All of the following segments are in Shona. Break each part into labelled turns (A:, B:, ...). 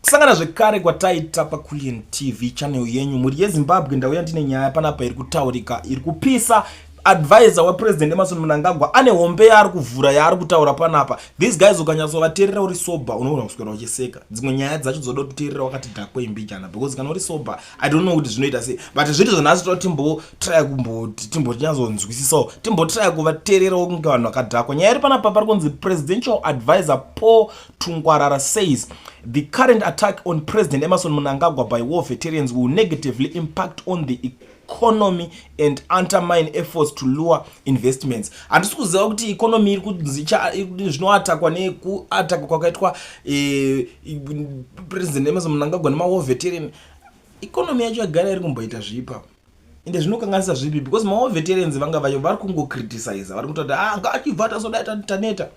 A: Kusangana zvekare kwataita paQueen TV channel yenyu mhuri yeZimbabwe. Ndauya ndine nyaya panapa iri kutaurika, iri kupisa. Advisor waPresident Emmerson Mnangagwa ane hombe yaari kuvhura, yaari kutaura panapa. These guys, ukanyatsovateerera uri sober, unoona kuswera uchiseka. Dzimwe nyaya dzacho dzoda kuteerera wakati dhakwe mbijana, because kana uri sober, I don't know kuti zvinoita sei, but zviri zvanhasi toda timbotrya kumboti timbonyatsonzwisisawo, timbotrya kuvateererawo kunge vanhu vakadhakwa. Nyaya iri panapa, pari kunzi presidential advisor Paul Tungwarara says the current attack on President Emmerson Mnangagwa by war veterans will negatively impact on the economy and undermine efforts to lure investments. Handisi kuziva kuti economy iri kunzi zvinoatakwa nekuatakwa kwakaitwa President Emmerson Mnangagwa nemawar veteran. Economy yacho yagara iri kumboita zvipa, ende zvinokanganisa zvipi? Because mawar veterans vanga vacho vari kungocriticize, vari kutoti, "Ah, ngaachibva, tasodai, taneta."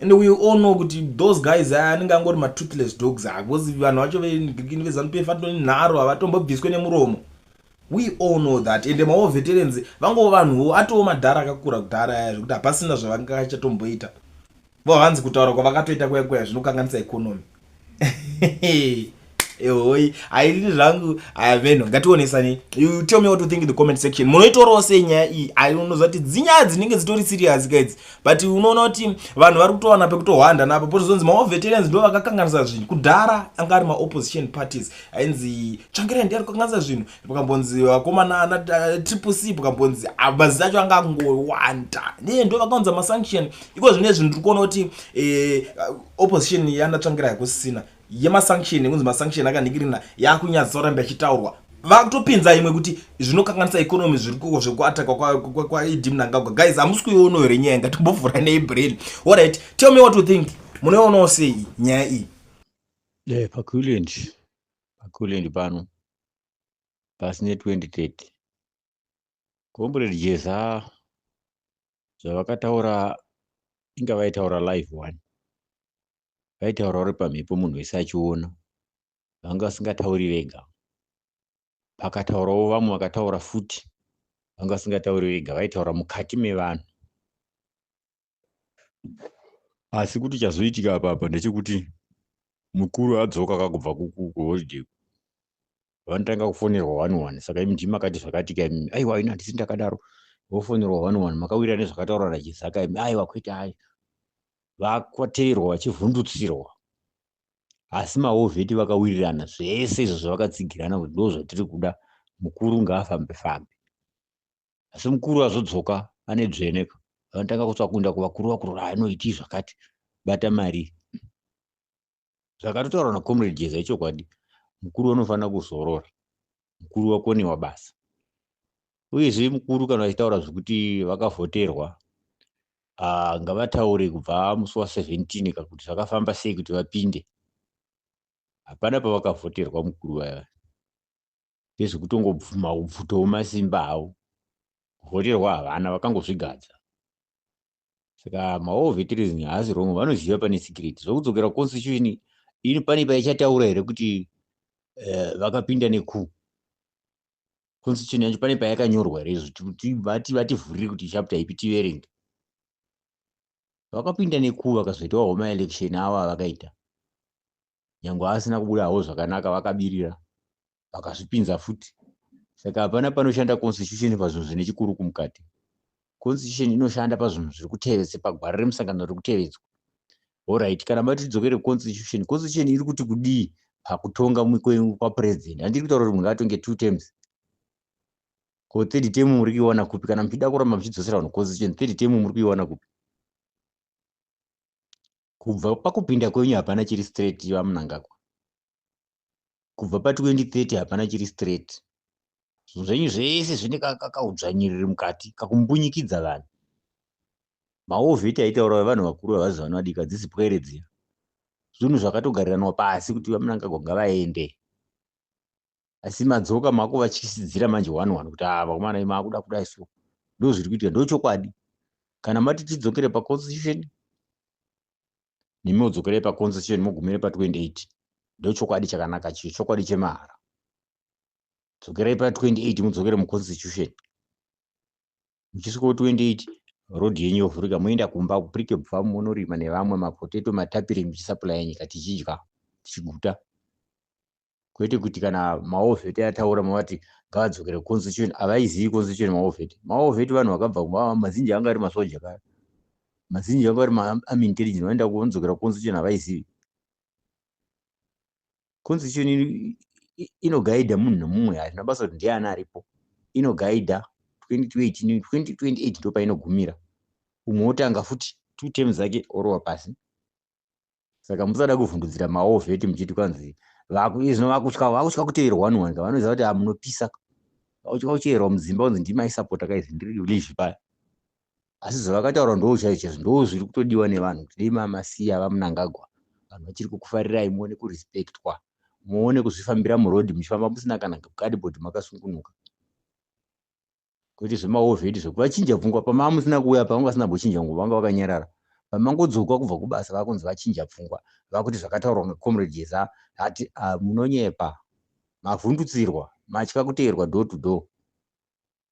A: And we all know kuti those guys aya anenge angori matoothless dogs, because vanhu vacho veZANU PF vatori nharo, havatombobviswe nemuromo. We all know that. Ende mawar veterans vangova vanhuwo, atoo madhara akakura kudhara aya, zvekuti hapasina zvavangachatomboita. Vo hanzi kutaura kwavakatoita kuya kuya zvinokanganisa economy. Ehoi, haidini zvangu ameno. Ngationesani. You tell me what you think in the comment section. Munoitorawo sei nyaya iyi? Unoziva kuti dzinyaya dzinenge dzitori serious kaidzi, but unoona kuti vanhu vari kutowana pekutohwanda napo pozozonzi mawar veterans ndo vakakanganisa zvinhu. Kudhara anga ari maopposition parties, ainzi Tsvangirai ndiye ari kukanganisa zvinhu, pakambonzi vakomana ana Triple C, pakambonzi mazita acho anga angowanda, ne ndo vakaunza masanction. Iko zvine zvinhu tiri kuona kuti opposition yana Tsvangirai hakusisina. Yemasanction, yekunzi masanction akanhingirina, yakunyadzisa kuramba ichitaurwa. Vakutopinza imwe kuti zvinokanganisa economy, zviri kuko zvekuatakwa kwaED Mnangagwa. Guys, hamusi kuionawo here nyaya? Ngatimbovhura neibrain. Alright, tell me what you think. Munoionawo sei nyaya iyi?
B: Pakuland, pakuland pano pasi ne2030, Comrade Jeza zvavakataura, inga vaitaura live one, vaitaura vari pamhepo, munhu wese achiona. Vanga vasingatauri vega, pakataurawo vamwe vakataura futi. Vanga vasingatauri vega, vaitaura mukati mevanhu. Asi kuti chazoitika apapa ndechekuti mukuru adzoka kakubva kuholiday, vanotanga kufonerwa one one. "Saka imi ndimi makati zvakatika imimi?" "Aiwa, ini handisi ndakadaro." Vofonerwa one one, "Makawira nezvakataurwa naJezaka imi?" "Aiwa, kwete." Ai, vakwateerwa, vachivhundutsirwa, asi mawar vet vakawirirana zvese izvo zvavakatsigirana kuti ndo zvatiri kuda, mukuru ngaafambe fambe. Asi mukuru azodzoka ane dzveneka, vanotanga kutsva kuenda kuvakuru vakuru, anoiti zvakati, bata mari. Zvakatotaurwa naComrade Jeza ichokwadi. Mukuru anofanira kuzorora, mukuru wakonewa basa. Uyezve mukuru kana vachitaura zvekuti vakavhoterwa, ngavataure kubva musi wa17 kakuti zvakafamba sei kuti vapinde. Hapana pavakavhoterwa mukuru vaya, ndezvekutongobvuma ubvutowo masimba avo. Kuvhoterwa havana, vakangozvigadza. Saka mawar veterans haasi wrong, vanoziva pane secret. Zvokudzokera constitution ini, pane paichataura here kuti vakapinda necoup? Constitution yacho pane payakanyorwa here izvo? Vativhurire kuti chapter ipi tiverenge. Vakapinda necoup, vakazoitawo maelection avo avakaita, nyange asina kubuda hawo zvakanaka, vakabirira, vakazvipinza futi. Saka hapana panoshanda constitution pazvinhu zvine chikuruku mukati. Constitution inoshanda pazvinhu zviri kutevedza, pagwara remusangano riri kutevedzwa. Alright, kana mati tidzokere constitution, constitution iri kuti kudii pakutonga kwapresident? Handiri kutaura kuti munhu atonge two terms. Ko third term muri kuiwana kupi? Kana muchida kuramba muchidzosera vanhu constitution, third term muri kuiwana kupi? Kubva pakupinda kwenyu hapana chiri straight, vaMnangagwa. Kubva pa2030 hapana chiri straight. Zvinhu zvenyu zvese zvine kaudzvanyiriri mukati, kakumbunyikidza vanhu. Mawar vet aitaura vanhu vakuru havazi vanhu vadiki, hadzisi pwere dziya. Zvinhu zvakatogariranwa pasi kuti vaMnangagwa ngavaende, asi madzoka makuvatyisidzira manje one one kuti, "Ah, vakomana, makuda kudai." So ndo zviri kuitika, ndo chokwadi. Kana mati tidzokere paconstitution, nemi mudzokerei paconstitution, mugumire pa28. Ndo chokwadi chakanaka chicho, chokwadi chemahara. Dzokerai pa28, mudzokere muconstitution. Muchisvikawo 28, road yenyu yovhurika, moenda kumba kuPricabe Farm, munorima nevamwe mapotato, matapiri, muchisupplya nyika tichidya. Tichiguta. Kwete kuti kana mawar vet ataura mavati ngavadzokere constitution. Havaizivi constitution mawar vet. Mawar vet vanhu vakabva, mazinji anga ari masoja kare, mazinji anga ari maarmy intelligence, vaenda kunodzokera constitution. Havaizivi constitution. Inogaidha munhu nemumwe, hazvina basa kuti ndiani aripo. Inogaidha 2018, 2028 ndo painogumira. Umwe wotanga futi two terms dzake, orova pasi. Saka musada kuvhundudzira mawar vet muchiti kwanzi izvino vakutya kuteerwa. Vanhu wanika vanoziva kuti hamunopisa, vakutya kucherwa mudzimba kunzi ndimaisapota kaizvi, ndiri leave paya. Asi zvavakataura ndo chaizvo chaizvo, ndo zviri kutodiwa nevanhu, kuti dei mamasiya vaMunangagwa. Vanhu vachiri kukufarirai, muone kurespectwa, muone kuzvifambira murodhi muchifamba musina kana kadhibhodhi, makasungunuka, kwete zvemawar vet zvekuvachinja pfungwa. Pamaa musina kuuya, pavanga vasina mbochinja nguva, vanga vakanyarara. Pamangodzoka kubva kubasa, vakunzi vachinja pfungwa, vakuti zvakataurwa necomrade Jeza hati munonyepa, mavhundutsirwa, matya kuteerwa door to door.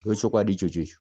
B: Ndochokwadi ichocho icho.